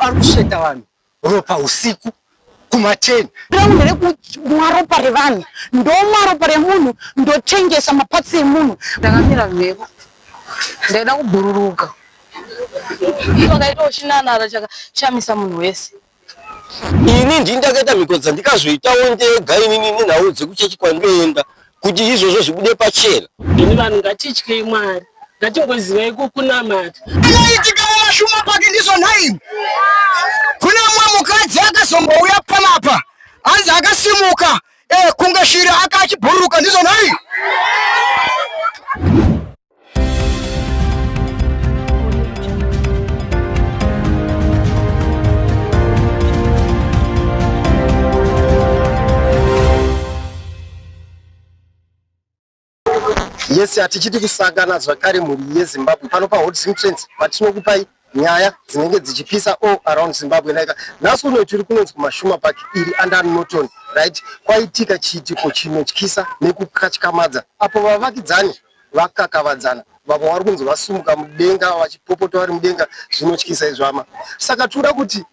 ari kusveta vanhu ropa usiku kuma-10. Rangu nderekumwa ropa revanhu, ndomwa ropa remunhu, ndotengesa mapatsi emunhu. Ndakamira mhepo, ndaida kubhururuka. Vakaita chinanara chakashamisa munhu wese. Ini ndini ndakaita mhiko dzandikazoitawo ndega inini nenhau dzekuchechi kwandinoenda kuti izvozvo zvibude pachena. Ini vanhu ngatityei Mwari, ngatingozivai kukunamata. Zvinoitika mumashuma pake ndizvo nhai. Kune mumwe mukadzi akazombouya panapa hanzi akasimuka eh, kunge shiri aka achibhururuka ndizvo nhai. Yes, hatichiti kusangana zvakare mhuri yeZimbabwe pano paHot Zim Trends patinokupai nyaya dzinenge dzichipisa all around Zimbabwe. Like nhasi uno tiri kunonzi kuMashuma Park iri under Norton, right? Kwaitika chiitiko chinotyisa nekukatyamadza apo vavakidzani vakakavadzana vamwe vari kunzi vasumuka mudenga vachipopota vari mudenga zvinotyisa izvo hama. Saka tinoda kuti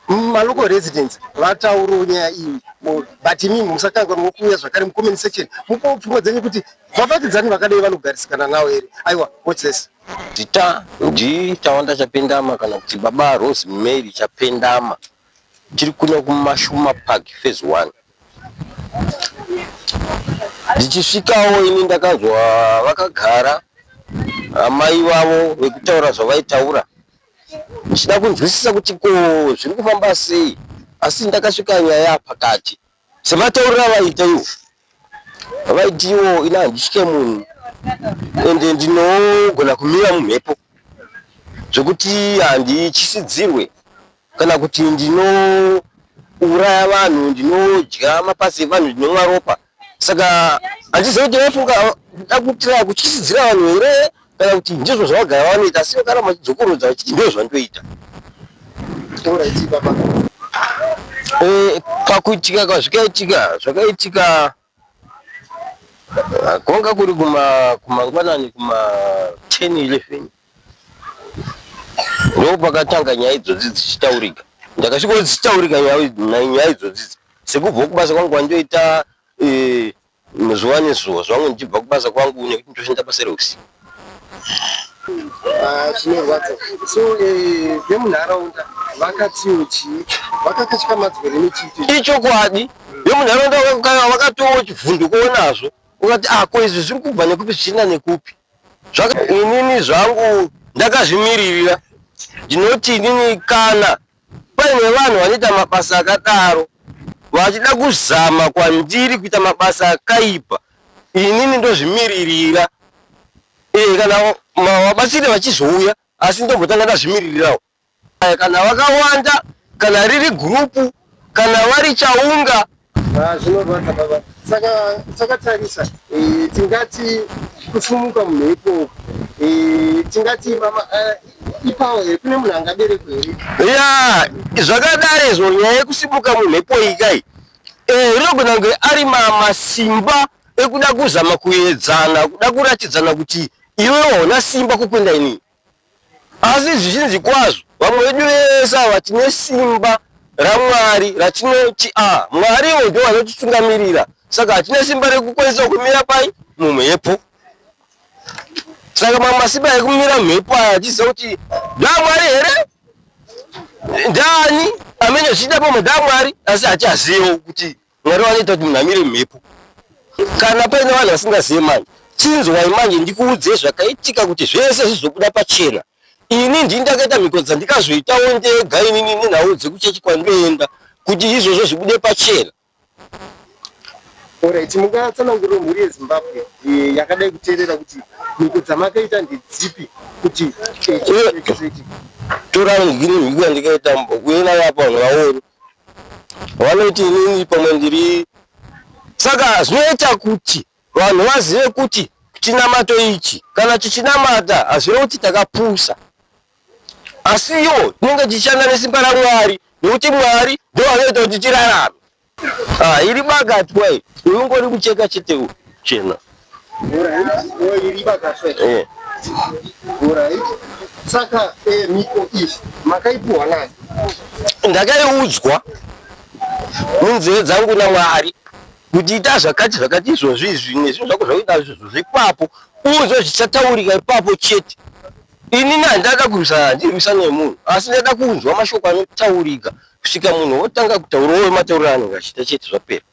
malocal residents vataurewo nyaya iyi, but imimi musakanganwa kuuya zvakare mucomment section mupewo pfungwa dzenyu kuti vavakidzani vakadai vanogarisikana nawo here. Aiwa, watch this. Zita ndi Tawanda Chapendama kana kuti Baba Rose Mary Chapendama. Tiri kuno kuMashuma Park Phase 1. Ndichisvikawo ini ndakanzwa vakagara amai vavo vekutaura zvavaitaura ndichida kunzwisisa kuti ko zviri kufamba sei, asi ndakasvika nyaya pakati sematauriro avaita iwo vaiti iwo ini handitye munhu ende ndinogona kumira mumhepo zvekuti handityisidzirwe kana kuti ndinouraya vanhu ndinodya mapasi evanhu ndinomwa ropa saka handizivi kuti vaifunga kuda kuitira kutyisidzira vanhu here kana kuti ndizvo zvavagara vanoita asi vakaramba vachidzokorodza vachiti ndizvo zvandoita. Pakuitika kwazvikaitika zvakaitika kwanga kuri kumangwanani kuma 10 11 ndo pakatanga nyaya idzodzi dzichitaurika. Ndakasvika dzichitaurika nyaya idzodzi sekubva kubasa kwangu kwandoita Zuva nezuva zvangu ndichibva kubasa kwangu nekuti ndoshanda basa reusiku. Ah, zvinorwadza. So eh, vemunharaunda vakatiwo chii? Vakakatyamadzwa here nechiito? Ichokwadi, vemunharaunda vakatowo chivhundukowo nazvo ukati ah, ko izvi zviri kubva nekupi zvichienda nekupi. Inini zvangu ndakazvimiririra, ndinoti inini kana Paine vanhu vanoita mabasa akadaro vachida kuzama kwandiri kuita mabasa akaipa, inini ndozvimiririra. E, kana vabatsiri vachizouya, asi ndombotanga ndazvimiririrawo. Kana vakawanda, kana riri gurupu, kana vari chaunga. Ah, zvinorwadza baba. Saka takatarisa eh, tingati kusumuka mumhepo eh, tingati mama eh, ipawo here kune munhu angaberekwe here? Ya, zvakadaro izvo nyaya yekusimuka mumhepo iyi kai eh, rinogona kunge ari masimba ekuda kuzama kuedzana, kuda kuratidzana kuti iwe hauna simba kupinda inini. Asi zvizhinji kwazvo vamwe vedu vese ava tine simba raMwari ratinoti a Mwariwo ndiwo vanotitungamirira, saka hatina simba rekukwanisa kumira pai mumhepo. Saka mamwe masimba ekumira mhepo aya achiziva kuti ndaMwari here ndaani amene zvichida pamwe ndaMwari, asi hatiazivewo kuti Mwari vanoita kuti munhu amire mhepo. Kana paine vanhu vasingazive manje, chinzwai manje ndikuudzei zvakaitika kuti zvese zvizobuda pachena. Ini ndini ndakaita mhiko dzandikazoitawo ndega inini nenhau dzekuchechi kwandinoenda kuti izvozvo zvibude pachena. Alright, mungatsanangurira mhuri yeZimbabwe eh, yakadai kuteerera kuti mhiko dzamakaita ndedzipi kuti eh, chizoitika? Tora mhiko yandikaita uye nayo apa vanhu vaone. Vanoti inini pamwe ndiri saka zvinoita kuti vanhu vazive kuti chinamato ichi kana chichinamata hazvirevi kuti takapusa, asiwo tinenge tichishanda nesimba raMwari nekuti Mwari ndivo vanoita kuti tirarame. Ah, iri bakatwa iyi, uyu ungori kucheka chete uyu chena. Alright, iri bakatwa. Eh. Alright. Saka eh, mhiko iyi makaipuwa nani? Ndakaiudzwa munzeve dzangu naMwari kuti ita zvakati zvakati izvozvi izvi nezvinhu zvako zvakuita izvozvo ipapo unzwe zvichataurika ipapo chete. Inini handada kurwisana, handirwisani nemunhu asi ndada kunzwa mashoko anotaurika kusvika munhu otanga kutaurawo matauriro aanenge achiita chete zvapera.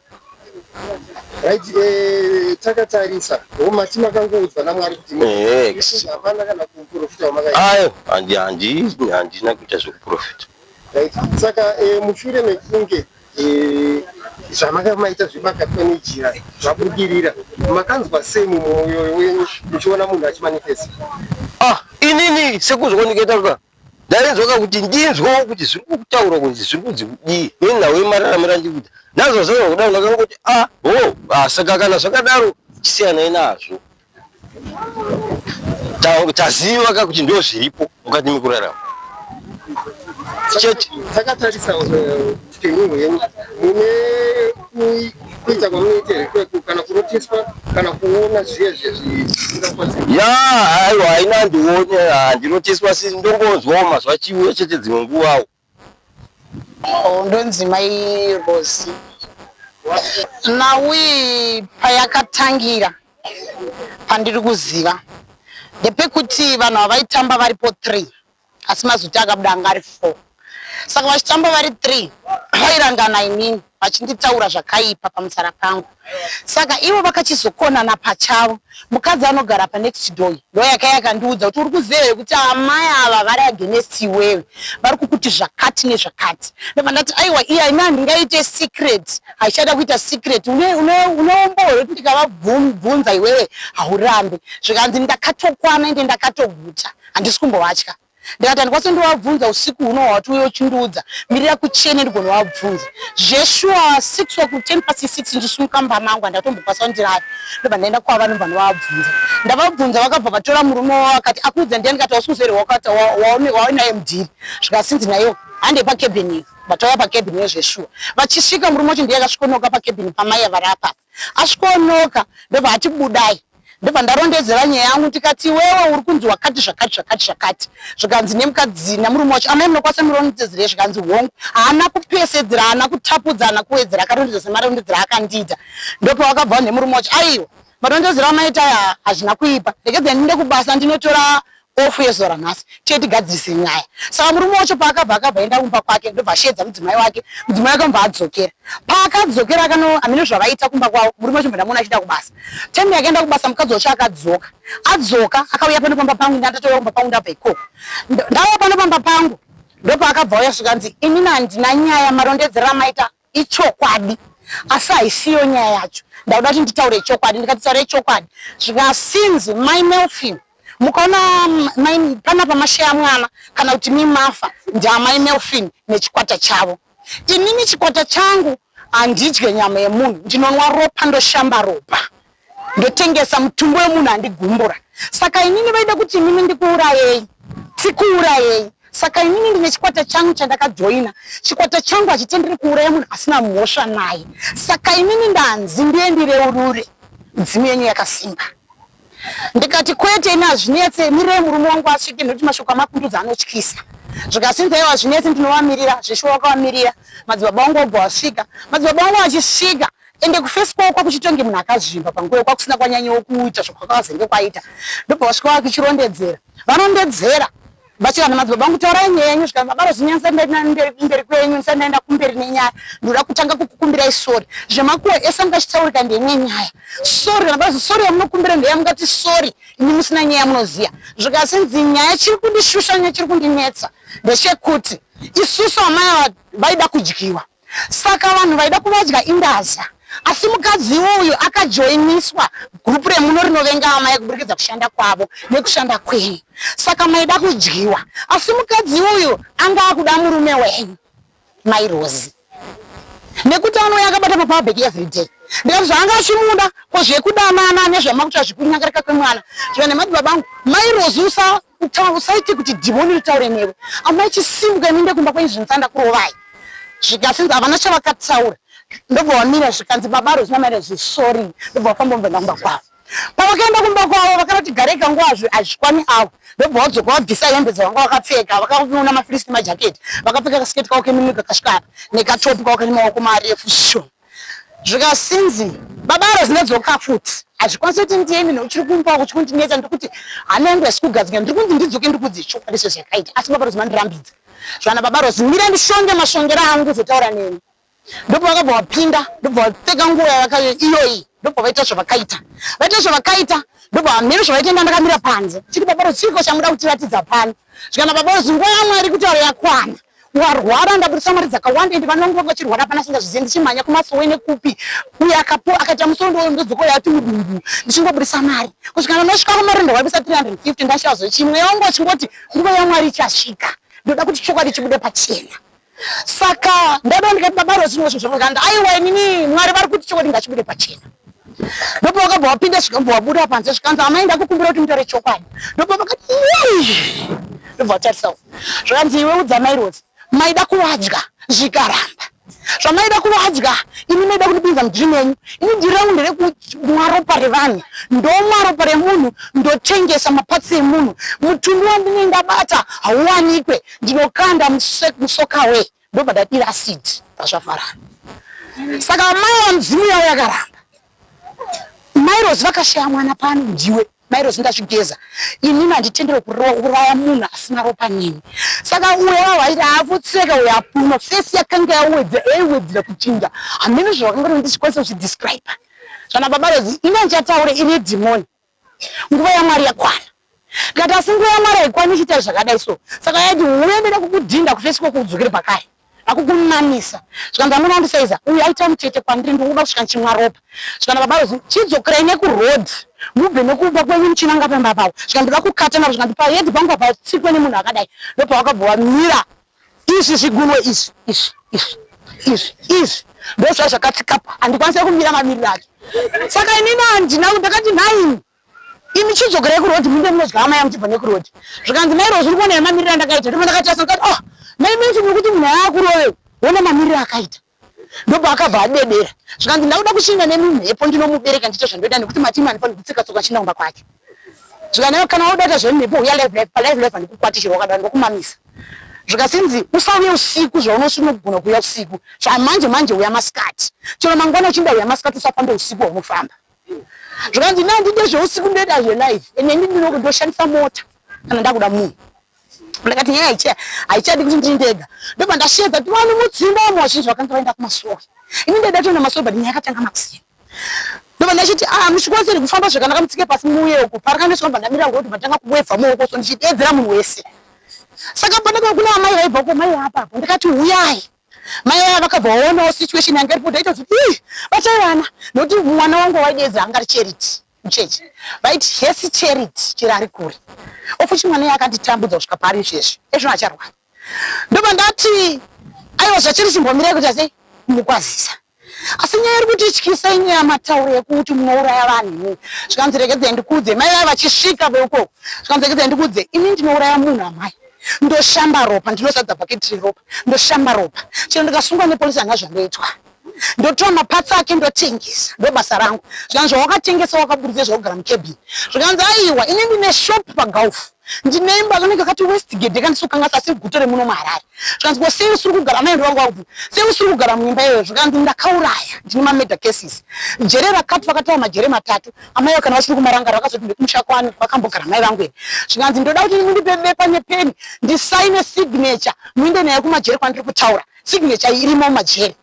Right, eh, takatarisa mati makangoudzwa naMwari kuti eh, hapana kana kuprofita wamakaita. Ayo, handina kuita zvekuprofita. Right. Saka eh, mushure mekunge eh, zvamakamaita zvebakatwa nejira zvabudirira, makanzwa sei mumwoyo wenyu muchiona munhu achimanifesta? Ah, inini sekunzwa ndikaita ka ndainzwa kuti ndinzwawo kuti zviri kutaurwa kunzi zviri kunzi kudii nenhau yemararamiro andiri kuita nazvo zvazva kudaro ndakangoti ah ho ah, saka kana zvakadaro chisiyanai nazvo taziva ka kuti ndo zviripo mukati mekurarama chete. Takatarisa upenyu hwenyu mune kuita kwamunoita here kana kuroteswa kana kuona zviya zviya zvisingakwanisi? Ya, aiwa, haina handione, handiroteswa asi ndongonzwawo mazuva achiuya chete dzimwe nguvawo. Oh, ndonzi mai Rosi. Nhau iyi payakatangira pandiri kuziva ndepekuti vanhu havaitamba varipo 3 asi mazuti akabuda anga ari 4 saka vachitamba vari 3 vairangana inini vachinditaura zvakaipa pamusara pangu saka ivo vakachizokonana pachavo mukadzi anogara panext door ndo yaka yakandiudza kuti uri kuziva here kuti amai ava vari against iwewe vari kukuti zvakati nezvakati ndobva ndati aiwa iya ini handingaite secret haichada kuita secret uneumbowo here kuti ndikavabvunza iwewe haurambi zvikanzi ndakatokwana ende ndakatoguta handisi kumbovatya ndikati handikwanisi ndovabvunza usiku huno hwati uye uchindiudza mirira kuchene ndigonovabvunza zveshuwa 6 o'clock 10 past 6 ndisumuka mumba mangu handatombokwanisa kundirara ndobva ndaenda kwava ndobva ndovabvunza ndavabvunza vakabva vatora murume wavo vakati akuudza ndiani ndikati hausi kuziva here wainaye mudhiri zvikasinzi naiwo handei pakebheni iyo vatauya pakebhini iyo zveshuwa vachisvika murume wacho ndiye akasvikonoka pakebhini pamai vari apapa asvikonoka ndobva ati budai ndobva ndarondedzera nyaya yangu ndikati iwewe uri kunzi wakati zvakati zvakati zvakati zvikanzi nemukadzi nemurume wacho amai munokwanisa murondedzere zvikanzi hongu haana kupesedzera haana kutapudza haana kuwedzera akarondedza semarondedzero akandiita ndopawakabva nemurume wacho aiwa marondedzero amaita aya hazvina kuipa regedza ndinde kubasa ndinotora ofu yezuva ranhasi tiye tigadzirise nyaya saka murume wacho paakabva akabva aenda kumba kwake ndobva asheedza mudzimai wake mudzimai wake mubva adzokera paakadzokera akano hameno zvavaita kumba kwavo murume wacho mba ndamuona achienda kubasa time yakaenda kubasa mukadzi wacho akadzoka adzoka akauya pano pamba pangu ndatouya kumba pangu ndabva ikoko ndauya pano pamba pangu ndopaakabva auya zvikanzi inini handina nyaya marondedzero amaita ichokwadi asi haisiyo nyaya yacho ndakuda kuti nditaure chokwadi ndikati taure chokwadi zvikasinzi mai Melvin mukaona panapa masheya mwana kana kuti mimafa ndiamai Melvin nechikwata chavo inini chikwata changu handidye nyama yemunhu ndinonwa ropa ndoshamba ropa ndotengesa mutumbi wemunhu andigumbura saka inini vaida kuti inini ndikuurayei tikuurayei saka inini ndine chikwata changu chandakajoina chikwata changu hachitenderi kuuraya munhu asina mhosva naye saka inini ndanzi ndiye ndireurure midzimu yenyu yakasimba ndikati kwete ini hazvinetse mirei murume wangu asvike nekuti mashoko amakundudza anotyisa zvikasinzi aiwa zvinetse ndinovamirira zveshuwa wakavamirira madzibaba wangu obva wasvika madzibaba wangu achisvika ende kufesi kwavo kwakuchitonge munhu akazvimba panguva kwakusina kwanyanyawo kuita zvakwakazenge kwaita ndobva vasvika vakuchirondedzera vanondedzera vachikana madzibaba vangu taurai nyaya yenyu zvikanzi baba rozinyaya ndisati mberi kwenyu ndisati ndaenda kumberi nenyaya ndoda kutanga kukukumbirai sori zvemakuwa ese angachitaurika ndeimwe nyaya sori kana bazi sori yamunokumbira ndeyamungati sori imi musina nyaya yamunoziva zvikasinzi nyaya chiri kundishusha nyaya chiri kundinetsa ndechekuti isusu amai vaida kudyiwa Saka vanhu vaida kuvadya indaza asi mukadzi uyu akajoiniswa gurupu remuno rinovenga amai kuburikidza kushanda kwavo nekushanda kwenyu saka maida kudyiwa asi mukadzi uyu anga akuda murume wenyu mai Rozi nekuti anouya akabata mapower bank everyday ndikati zvaanga achimuda ko zvekudanana nezvamakuita zvekunyangarika kwemwana zvika nemadzibaba angu mai Rozi usa usaite kuti dhimoni ritaure newe amai chisimuka inoenda kumba kwenyu zvinhu ndakurovai zvikasinzi havana chavakataura ndobva wamira zvikanzi baba Rozi namai Rozi sorry ndobva wafamba mubva kumba kwavo. Pavakaenda kumba kwavo vakanoti garei kanguva hazvikwani avo ndobva vadzoka vabvisa hembe dzavanga vakapfeka vakaona mafirist majaketi vakapfeka kasiketi kavo keminwe kakasvika apa nekatopu kavo kane maoko marefu sho zvikasinzi baba Rozi ndadzoka futi hazvikwanisi kuti ndiende neuchiri kumba uko chikundinetsa ndikuti hana yangu haisi kugadzika ndiri kunzi ndidzoke ndikudze chokwadi sezvakaita asi baba Rozi mandirambidza zvana baba Rozi mira ndishonge mashongero angu uzotaura neni Ndobva vakabva vapinda ndobva vapfeka nguo yavakaiyo iyoyi ndobva vaita zvavakaita vaita zvavakaita ndobva hameno zvavaita nda ndakamira panze chiri baba Rozi chiiko chamuda kutiratidza pano zvikana baba Rozi nguva yamwari kutaura yakwana warwara ndabudisa mari dzakawanda ende vanonge vanga vachirwara hapana asingazvizive ndichimhanya kumasowe nekupi uye akapo akaita musoro ndo ndodzoka yati mudumbu ndichingobudisa mari kusvikana ndasvika kumari ndawabisa 350 ndashaya zvechimwe wangu achingoti nguva yamwari ichasvika ndoda kuti chokwadi chibude pachena Saka ndada ndikati baba Rosi ndozvo zvakaganda aiwa inini Mwari vari kuti chokwadi ngachibude pachena. Ndopa wakabva wapinda zvikabva wabuda panze zvikanzi amai ndakukumbira kuti mutaure chokwadi. Ndopa vakati yei ndobva vatarisa zvakanzi iwe udza mai Rosi maida kuvadya zvikaramba zvamaida kuvadya imi maida kundipinza mudhiri menyu ini dhiri rangu nderekumwa ropa revanhu ndomwa ropa remunhu ndotengesa mapatsi emunhu mutumbi wandinenge ndabata hauwanikwe Ndinokanda musokawe ndobva ndadira acid pazvavharana. Saka amai ava midzimu yavo yakaramba. Mai Rozi vakashaya mwana pano ndiwe. Mai Rozi ndazvigeza. Inini handitendere kuuraya munhu asina ropa neni. Saka uyo wavo aiti aafutseka uyo apuno face yakanga yawedzera yaiwedzera kuchinja. Hameno zvavakanga ndichikwanisa kuzvidescribe. Zvana baba Rozi ini handichataure iri dhimoni. Nguva yaMwari yakwana. Ndikati asi nguva yaMwari haikwani ichiita zvakadai so. Saka yaiti huya ndida kukudhinda kufesi kwako udzokere pakare. Akukunamisa. Zvikanzi amuna wandisaiza uyu aita mutete kwandiri ndikuda kusvika ndichimwa ropa. Zvikanzi baba Rozi chidzokerai nekuroad mubve nekumba kwenyu muchinanga pamba pavo. Zvikanzi ndoda kukata navo zvikanzi pahead pangu hapatsikwe nemunhu akadai. Ndopavakabva vamira izvi zvigunwe izvi izvi izvi izvi izvi ndozva zvakatsikapa handikwanise kumira mamiriro acho saka inini handina ndakati nhaimi imi chidzokerai kuroad minde munodya amai muchibva nekuroad zvikanzi mai rozi uri kuona yemamiriro andakaita ndobva ndakaita ndikati oh mai mention yekuti munhu aakurove wona mamiriro akaita ndobva akabva adedera zvikanzi ndakuda kushinga nemumhepo ndinomubereka ndiite zvandoida nekuti matimu andifanira kutsika tsoka chinda kumba kwake zvikanzi kana wakuda kuita zvemhepo uya live live palive live handikukwati chero wakadaro ndokumamisa zvikasinzi usauye usiku zvaunosinogona kuuya usiku zvamanje manje uya masikati chero mangwana uchinda uya masikati usafambe usiku waunofamba zvikanzi na ndide zveusiku ndoita zvelive ende ini ndoshandisa mota kana ndakuda munhu ndakati nyaya ichi haichadi kuti ndiri ndega ndobva ndasheedza kuti vanhu mutsimba umo vazhinji vakanga vaenda kumasowe ini ndaida kutoenda masowe but nyaya yakatanga makuseni ndobva ndachiti ah muchikwanisa here kufamba zvakanaka mutsike pasi muuye uko parakandosvika ndobva ndamira road vatanga kuwevha maoko so ndichideedzera munhu wese saka pandakava kuna amai vaibva uko mai apapo ndikati huyai mai vaya vakabva vaonawo situation yanga iripo ndaita kuti ii batai vana nokuti mwana wangu waideedza anga ari charity muchechi vaiti hesi charity chero ari kure ofuchi mwana iye akanditambudza kusvika paari izvezvi ezvino acharwara ndobva ndati aiwa zvachiri chimbomirai kuti asei kumukwazisa asi nyaya iri kutityisa inyaya matauro yekuti munouraya vanhu imimi zvikanzi regedzai ndikuudze mai vaya vachisvika veukoko zvikanzi regedzai ndikuudze ini ndinouraya munhu amai ndoshamba ropa ndinozadza bhaketi reropa ndoshamba ropa chero ndikasungwa nepolisi handina zvandoitwa ndotora mapatsi ake ndotengesa ndobasa rangu zvikanzi zvawakatengesa wakaburitsa zvakugara mucabin zvikanzi aiwa ini ndine shop pagulf ndine imba kanenge kati westgate kandisokangasa asi guta remuno muharare zvikanzi ko sei usiri kugara mai ndovangu vakuti sei usiri kugara muimba iyoyo zvikanzi ndakauraya ndine mamurder cases jere rakati vakataura majere matatu amai kana vasiri kumarangara vakazoti ndekumusha kwani kwakambogara mai vangu here zvikanzi ndoda kuti mundipe bepa nepeni ndisaine signature muinde naye kumajere kwandiri kutaura signature irimo mumajere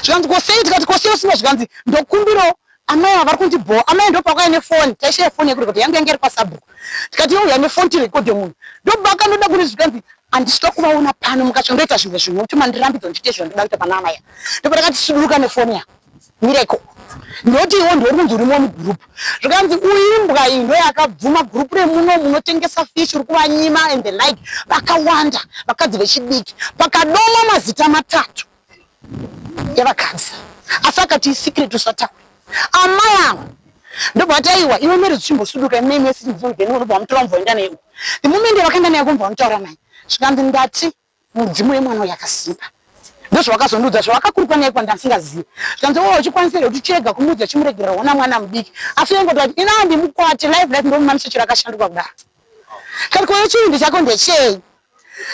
zvikanzi ko sei tikati ko sei usina zvikanzi ndokumbirawo amai ava vari kundibhowa amai ndopakauya nefoni taishaya foni yekurekodha yangu yange iri kwasabhuku tikati youya nefoni tirekodhe munhu ndobaka ndoda kuni zvikanzi handisida kuvaona pano mukachondoita zvimwe zvinhu nokuti mandirambidza ndichiite zvandoda kuita pana amai ndopa ndakati suduruka nefoni yako mireko ndoti iwo ndiwo kunzi urimo mugurupu zvikanzi uimbwa iyi ndo yakabvuma gurupu remuno munotengesa fish uri kuvanyima and the like vakawanda vakadzi vechidiki pakadomwa mazita matatu evakadzi asi akati secret usataure amai avo ndobva vati aiwa iwe mary dzichimbosuduka imemesindobva vamutora mubva naye uko the moment vakaenda naye kumva vanotaura naye zvikanzi ndati mudzimu yemwana uyu yakasimba. Ndozvavakazondiudza zvavakakuruka naye kwandasingazivi. Zvikanzi oh uchikwanisa here kuti chirega kumuudza chimuregerera hona mwana mudiki. Asi waingoti kuti ini handimukwati life life ndomumamisa chero akashanduka kudaro. Ndikati ko chivindi chako ndechei?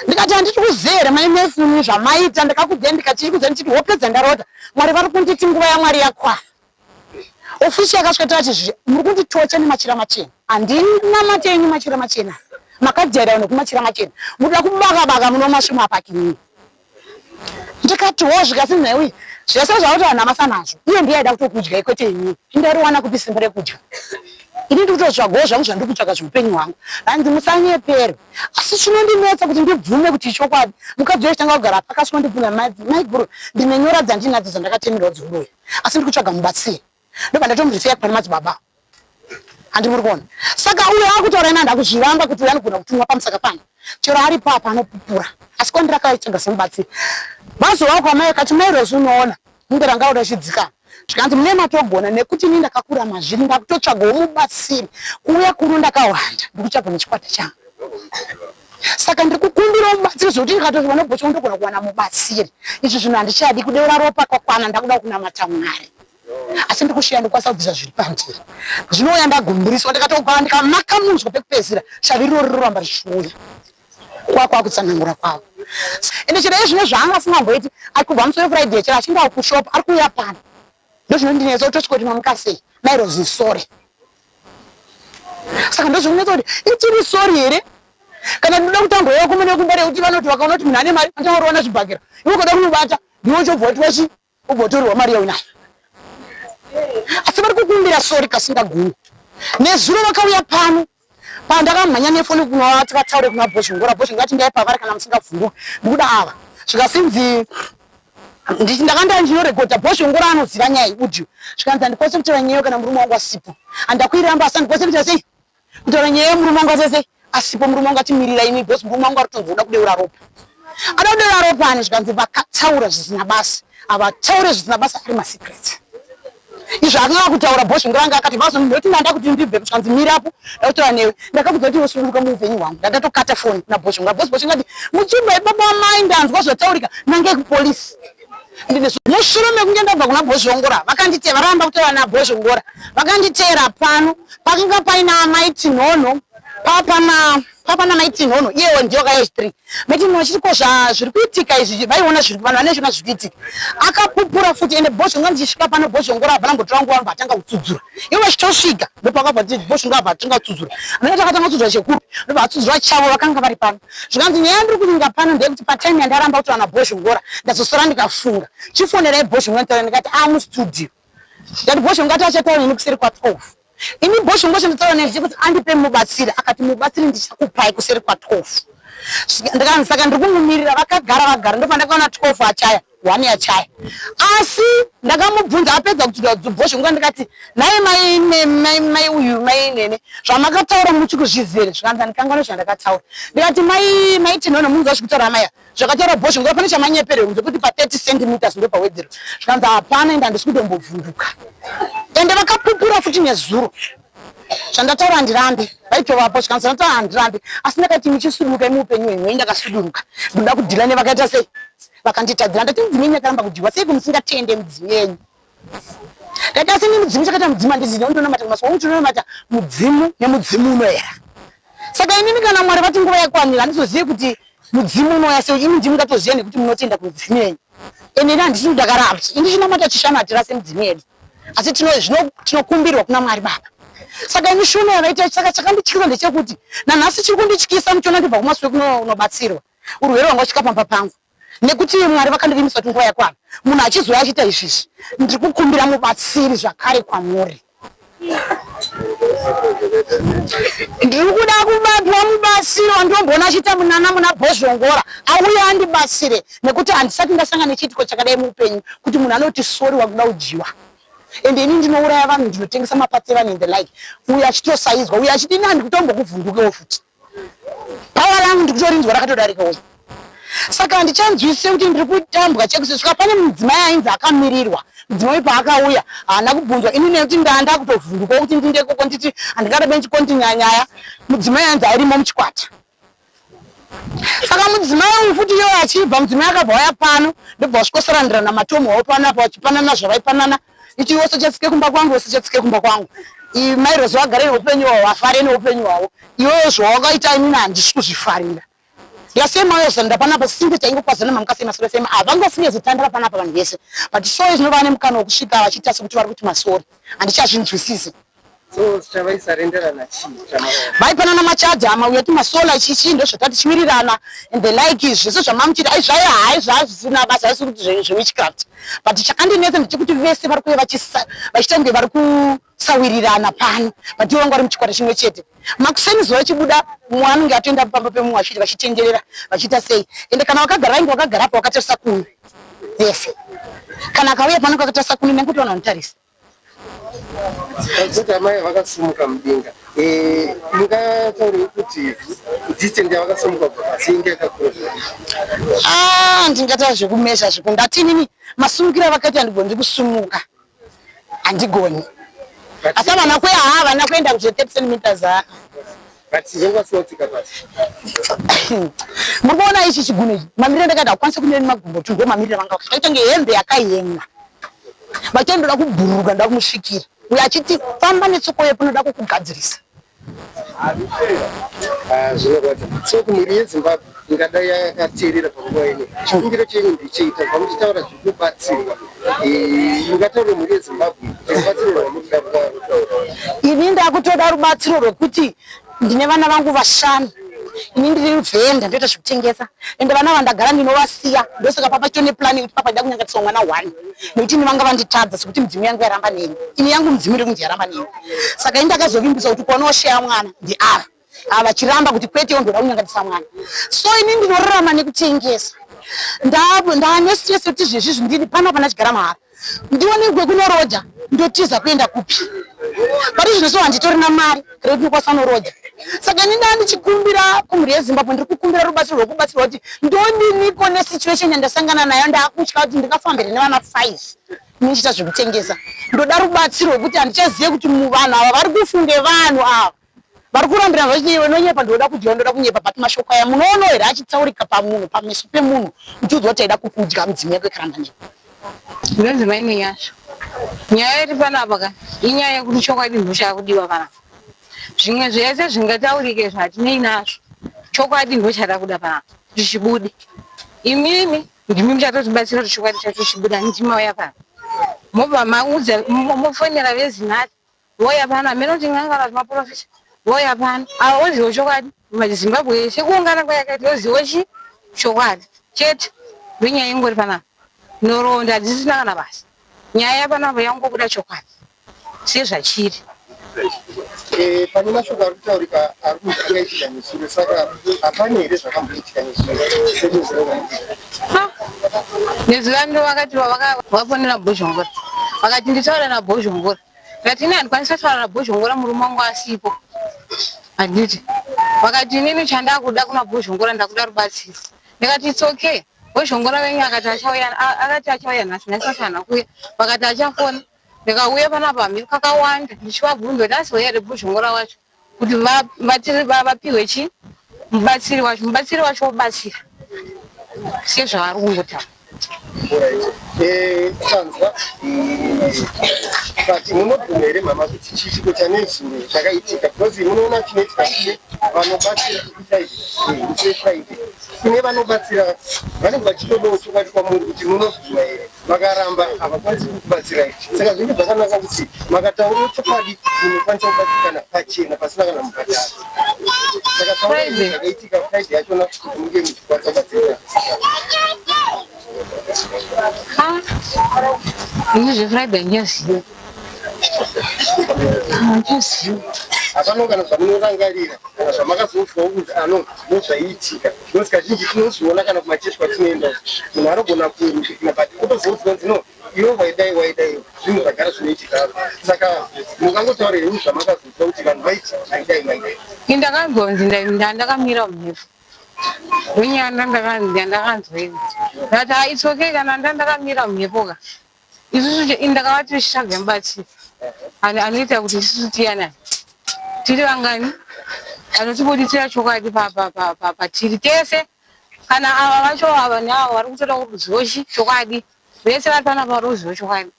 Ndikati handiti kuziva here mai Mefuni zvamaita ndakakudzai ndikati chikudzai ndichiti hope dzandarota Mwari vari kunditi nguva yaMwari yakwana. Ofisi yakasvika tati zvi muri kunditocha nemachira machena. Handinamate yenyu machira machena. Makajaira vanhu kumachira machena. Munoda kubaka baka munomasvimo apa kinini. Ndikati wo zvikasi nhaiwi zvese zvakuti vanhu amasa nazvo. Iye ndiye aida kutokudyai kwete inini. Ndariwana kupi simba rekudya? Ini ndiri kutotsvagawo zvangu zvandiri kutsvaga zveupenyu hwangu. Hanzi musanyeperwe. Asi chinondinetsa kuti ndibvume kuti ichokwadi. Mukadzi uyo achitanga kugara apa akasvika ndibvunza maiguru ndine nyora dzandinadzo dzandakatemerwa dzeuroyi. Asi ndiri kutsvaga mubatsiri. Ndobva ndatomurifeya pane madzibaba. Handi muri kuona. Saka uyo akutaura ina ndakuzviramba kuti uyo anogona kutumwa pamusaka pano. Chero aripo apa anopupura. Asi kwandiri akaitsvaga semubatsiri. Vazova kwamai akati mai Rose unoona. Munge ranga roda chidzikama. Zvikanzi mune matogona nekuti ini ndakakura mazviri ndakutotsvagawo mubatsiri. Kuuya kuno ndakahwanda ndikutsvaga nechikwata changu. Saka ndiri kukumbirawo mubatsiri zvekuti ndikatoti vanobhocha ndogona kuwana mubatsiri. Izvi zvinhu handichadi kudeura ropa kwakwana ndakuda kunamata Mwari. Asi ndikushiya ndikwanisa kubvisa zviri pandiri. Ndinouya ndagumburiswa ndikatogara ndikamaka munzwa pekupedzisira shavi iroro rinoramba richiuya. Kwa kwakutsanangura kwavo. Ende chero izvino zvaanga asingamboiti kubva musi weFriday chero achinge kushop ari kuuya pano. Ndozvinondinetsa kuti tosvika kuti mamuka sei mai Rozi sorry. Saka ndozvinonetsa kuti ichiri sorry here kana ndinoda kutambwa yevakomana vekumbare yekuti vanoti vakaona kuti munhu ane mari vanotaura zvibhakera iwe ukada kumubata ndiwe uchobva wati wachi ubva watorerwa mari yaunayo. Asi vari kukumbira sorry kasingagumi. Nezuro vakauya pano pandakamhanya nefoni kunovati vataure kuna Bhozhongora. Bhozhongora ati ndai pavari kana musingavhunduki ndikuda ava. Zvikasinzi ndichi ndakanga ndinorekodha Bhozhongora anoziva nyaya iyi audio. Zvikanzi handikwanisi kutaura nyaya kana murume wangu asipo. Handakuiramba asi handikwanisi kuita sei? Kutaura nyaya yemurume wangu asese asipo murume wangu atimirira imi because murume wangu aritonzi oda kudeura ropa. Ada kudeura ropa ani zvikanzi vakataura zvisina basa. Havataure zvisina basa ari masecrets. Izvo akanga akutaura Bhozhongora anga akati vazo ndoti ndanda kuti ndibve zvikanzi mirapo ndakutaura newe. Ndakakudza kuti wosununguka muupenyu hwangu. Ndandatokata foni na Bhozhongora. Boss Bhozhongora ati muchibva ipapo amai ndanzwa zvataurika nange kupolice. Mushure mekunge ndabva kuna Bhozhongora vakanditeera varamba kutaura naBhozhongora vakanditeera pano pakanga paina amai Tinhonho papana papana mai Tinhonho iyewo ndiyo akauya H3 mai Tinhonho vachiti ko zviri kuitika izvi vaiona zviri vanhu vanezviona zviri kuitika akapupura futi ende Bhozhongora ndichisvika pano Bhozhongora havana kumbotora nguva vanobva atanga kutsudzura ivo vachitosvika ndopakabva Bhozhongora abva atanga kutsudzura amene takatanga kutsudzura chekupi ndobva atsudzura chavo vakanga vari pano Zvikanzi nyaya yandiri kuvinga pano ndeyekuti patime yandaramba kutaura naBhozhongora ndazosara ndikafunga. Chifonerai Bhozhongora nditaure ndikati ah mustudio. Ndikati Bhozhongora ati achataura neni kuseri kwa 12. Ini Bhozhongora chanditaura naye ndechekuti andipe mubatsiri akati mubatsiri ndichakupai kuseri kwa 12. Ndikanzi saka ndiri kumumirira vakagara vagara ndopandakaona 12 achaya. One yachaya asi ndakamubvunza apedza kudzuka dzubvozvo nguva ndikati nhai mai mai mai uyu mai nene zvamakataura muchi kuzviziva here zvikanzi andikanganwe zvandakataura ndikati mai mai tinono munzwa zvekutaura amai zvakataura bhozho nguva pane chamanyeperero kunze kuti pa 30 centimeters ndopawedzerwa zvikanzi hapana ende handisi kutombovhunduka ende vakapupura futi nezuro zvandataura handirambi vaitovapo zvikanzi zvandataura handirambi asi ndakati muchisuduruka muupenyu hwenyu hwenyu ndakasuduruka ndoda kudhila nevakaita sei vakanditadzira ndati midzimu yenyu yakaramba kudyiwa seiko musingatende midzimu yenyu ndati asi ini mudzimu chakaita mudzimu handizivi ndonamata kumasuwa wangu tinonamata mudzimu nemudzimu unoera saka inini kana mwari vati nguva yakwanira handizozive kuti mudzimu unouya sei imi ndimi ngatoziva nekuti munotenda kumudzimu yenyu ende ini handisi ndakaramba ini chinamata chishanu hatirase midzimu yedu asi tino zvino tinokumbirwa kuna Mwari Baba. Saka ini shuna yavaita saka chakandityisa ndechekuti nanhasi chiri kundityisa muchiona ndibva kumasuwe kunobatsirwa urwere hwanga usvika pamba pangu nekuti Mwari vakandivimbisa kuti nguva yakwana munhu achizouya achiita izvizvi ndiri kukumbira mubatsiri zvakare kwamuri. Ndiri kuda kubatwa mubatsiri wandomboona achiita munana muna Bhozhongora auye andibatsire nekuti handisati ndasangana nechiitiko chakadai muupenyu kuti munhu anoti sorry wakuda kudyiwa ende ini ndinouraya vanhu ndinotengesa mapatsi evanhu and the like uyo achitosaidzwa uyo achiti ini handikutombokuvhundukewo futi Power rangu ndikutorinzwa rakatodarika uyu. Saka handichanzwisise kuti ndiri kutambwa chekusvika pane mudzimai ainzi akamirirwa. Mudzimai uyu paakauya haana kubvunzwa ini nekuti ndaa ndakutovhundukawo kuti ndinde ikoko nditi handingada benchi kontinya nyaya. Mudzimai ainzi arimo muchikwata. Saka mudzimai uyu futi iyoyo achibva, mudzimai akabva auya pano, ndobva vasvikosarandirana matomu avo pano apa vachipanana zvavaipanana. Iti iwe usachatsike kumba kwangu, usachatsike kumba kwangu. Mai Rose vagare neupenyu hwavo, vafare neupenyu hwavo. Iwewe zvawakaita inini handisi kuzvifarira. Ndikasema uyo zanda panapa singe taingokwazana mamuka masoro sema ah vanga vasingazotandara panapa vanhu vese but so izvino vane mukana wekusvika vachiita sekuti vari kuti masori handichazvinzwisisi. So chavaisarenderana chii? Vaipanana machaji ama uya timasola chichi ndozvatati chiwirirana and the like zvese zvamamuchiti ai zvaiva hai zvazvisina basa haisi kuti zvewitchcraft but chakandinetsa ndechekuti vese vari kuuya vachiita kunge vari kusawirirana pano but ivo vanga vari muchikwata chimwe chete. Makuseni zuva richibuda mumwe anenge atoenda pamba pemumwe achiti vachitenderera vachiita sei ende kana vakagara vainge vakagara apa vakatarisa kuno vese kana akauya pano kakatarisa kuno nekuti vanhu vanotarisa. Kuti amai vakasimuka mudenga eh, mungataurei kuti distance yavakasimuka kubva pasi inge yakakura zvakadii? Ah, ndingataura zvekumesha zveku ndati inini masumukiro avakaita handigoni ndikusumuka handigoni asi havana kuya havana kuenda kuzve 30 centimeters haa But vange vasina kutsika pasi. Muri kuona ichi chigunwe ichi mamiriro andakaita hakukwanisa kumira nemakumbo tu ndo mamiriro avanga vakaita kunge hembe yakayemwa vachiti ndoda kubhururuka ndoda kumusvikira uyo achiti famba netsoko yepo ndoda kukugadzirisa. Ah, zvinorwadza. So kumhuri yeZimbabwe ingadai yakateerera panguva ino, chikumbiro chenyu ndechei? Tabva muchitaura zvekubatsirwa, eh, mungataurire mhuri yeZimbabwe kuti rubatsiro rwamunoda rwaro? Ini ndakutoda rubatsiro rwekuti ndine vana vangu vashanu ini ndiri vhenda ndoita zvekutengesa ende vana ava ndagara ndinovasiya ndosaka papa chitone plan yekuti papa ndida kunyangatiswa mwana one nekuti ini vanga vanditadza sekuti midzimu yangu yaramba neni ini yangu midzimu iri kunzi yaramba neni saka ini ndakazovimbisa kuti ukaona washeya mwana ndiava ava vachiramba kuti kwete ndoda kunyangatisa mwana so ini ndinorarama nekutengesa ndane stress yekuti zvezvizvi ndini pano pana chigara mahara ndione kwekunoroja ndotiza kuenda kupi pari zvino so handitorina mari rekuti ndokwanisa kunoroja saka ini ndaa ndichikumbira kumhuri yezimbabwe ndiri kukumbira rubatsiro rwekubatsirwa kuti ndodiniko nesituation yandasangana nayo ndakutya kuti ndingafambire nevana 5 ndichiita zvekutengesa ndoda rubatsiro rwekuti handichazive kuti vanhu ava vari kufunge vanhu ava vari kurambira vachiti iwe unonyepa ndoda kudya ndoda kunyepa but mashoko aya munoono here achitaurika pamunhu pameso pemunhu uchiudzwa kuti aida kukudya mudzimu yako ikaramba newe. Ndinonzi mai Nenyasha. Nyaya iri panapa ka inyaya yekuti chokwadi ndochakudiwa panapa. Zvimwe zvese zvingataurike zvatinei nazvo. Chokwadi ndochada kuda panapa kuti chibude. Imimi ndimi muchatotibatsira kuti chokwadi chacho chibude handiti mauya pano. Mobva maudza mofonera veZinatha Voya pano hameno kuti n'anga kana kuti maporofita voya pano ava voziva chokwadi maZimbabwe yese kuungana kwayakaita yoziva chi chokwadi chete ndonyaya ingori panapa nhoroondo hadzisina kana basa nyaya yapanapa yangobuda chokwadi sezvachiri. Eh, pane mashoko ari kutaurika ari kunzi akaitika nezuro saka hapana here zvakamboitika nezuro sezvo nezuro ndo vakati vafonera Bhozhongora vakati nditaure naBhozhongora Ndikati ini handikwanisi kutaura naBhozhongora murume wangu asipo. Handiti. Vakati inini chandakuda kuna Bhozhongora ndakuda rubatsiro. Ndikati it's okay. Bhozhongora venyu akati achauya akati achauya nhasi nhasi wacho haana kuuya. Vakati achafona. Ndikauya panapa hamiri kakawanda ndichivabvunza kuti asi here Bhozhongora wacho kuti vapihwe chi mubatsiri wacho mubatsiri wacho wobatsira sezvavari kungotaura. Eh, tanzwa eh, but munobvuma here mama kuti chiitiko chanezuro chakaitika because munoona chinoitika kune vanobatsira friday friday kune vanobatsira vanenge vachitodawo chokwadi kwamuri kuti munobvuma here vakaramba havakwanisi kukubatsirai saka zvinenge zvakanaka kuti makataura chokwadi munokwanisa kubatsirikana pachena pasina kana mubhadharo saka taurai zvakaitika friday yachona kuti munge muchikwanisa kubatsirikana. Ini zvefriday handichaziva. Handichaziva. Hapana kana zvamunorangarira kana zvamakazonzwawo kunzi ano ndozvaiitika because kazhinji tinozviona kana kumachechi kwatinoenda munhu anogona kuina but otozoudzwa kunzi no iwe waidai waidai zvinhu zvagara zvinoitika saka mungangotaura henyu zvamakazonzwa kuti vanhu vaiti vaidai vaidai. Ini ndakanzwa kunzi ndakamira mumhepo. Ndonyaya yandakanzwa ini. Ndakati ah it's okay kana ndandakamira mumhepo ka. Isusu ini ndakavati tichitsvaga mubatsiri anoita kuti isusu tiyanane. Tiri vangani? Anotibuditsira chokwadi patiri tese. Kana ava vacho ava neavo vari kutoda kuziva chokwadi. Vese vari panapa vari kuziva chokwadi.